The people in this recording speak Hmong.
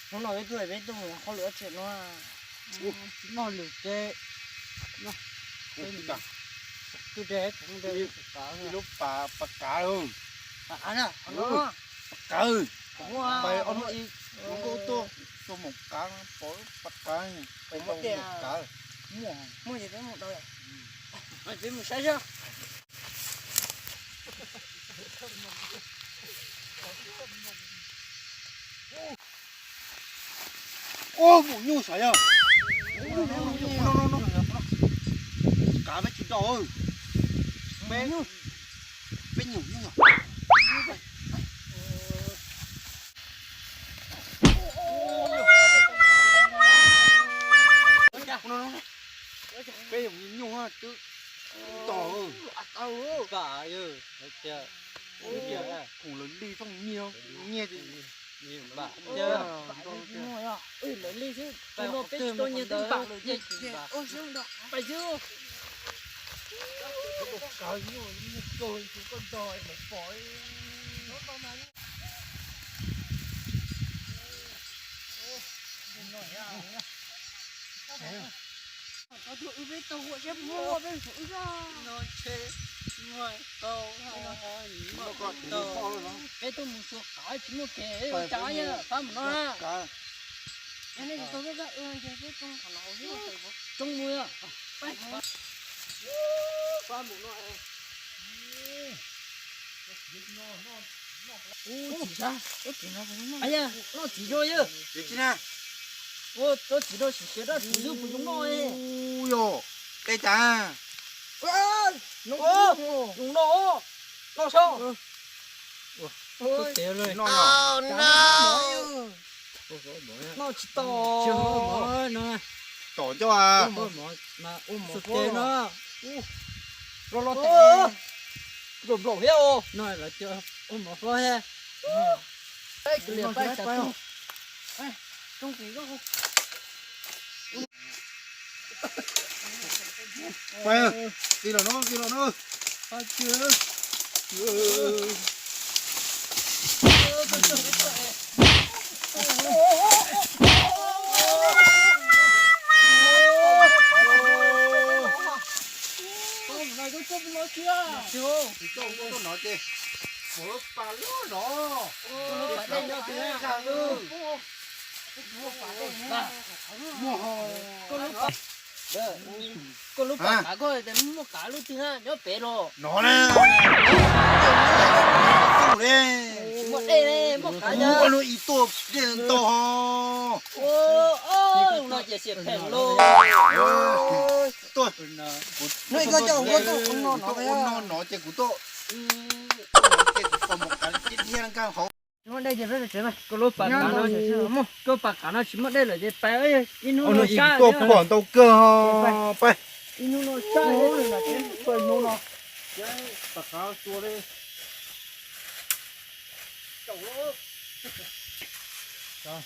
Hnub no peb tuaj peb tuaj mus hauj lwm dab tsi no? Tsis muaj lwm ces tus de, ib lub pas kav, pas kav, pas kav, pais ob hnub ib, nkauj tuaj, tuaj mus kav, pom pas kav, pais tau mus kav. Muaj, muaj ces peb mus tau. Peb mus saib saib. Ub, mus nyuj sav yog. Kav peb tsis tau. Peb, peb nyuj nyuj. Peb nyuj twb tau. Khoom lawv li thooj nyiaj, nyiaj. Peb tuaj mus xyuas kav tsis muaj kev ua cas, pab mus no na. Tsoob mus, pab mus no. Ub, txiv, noj txiv zog yog. Ua txiv zog sim siav dab tsi yog puas zoo noj. Ub, yog, peb cas zoo noj, noj saib. Noj tsis tau. Tom ncauj, los los tes nplaum nplaum thiab os. Ua mov hlob thiab. Pais, tig los no, tig los no. Muaj hos. Koj lub pas kav koj muaj kav lub twg na nyob pem los? No na. Muaj dej, muaj kav. Ua lub ib tuaj dej ntau. No ces xiam phem los. Tuaj, no ces kuv tuaj. Koj lub pas kav no tsis muaj dej lawm ces pais ib hnub no sab tuaj pom ntau kawg. Pais, ib hnub no sab.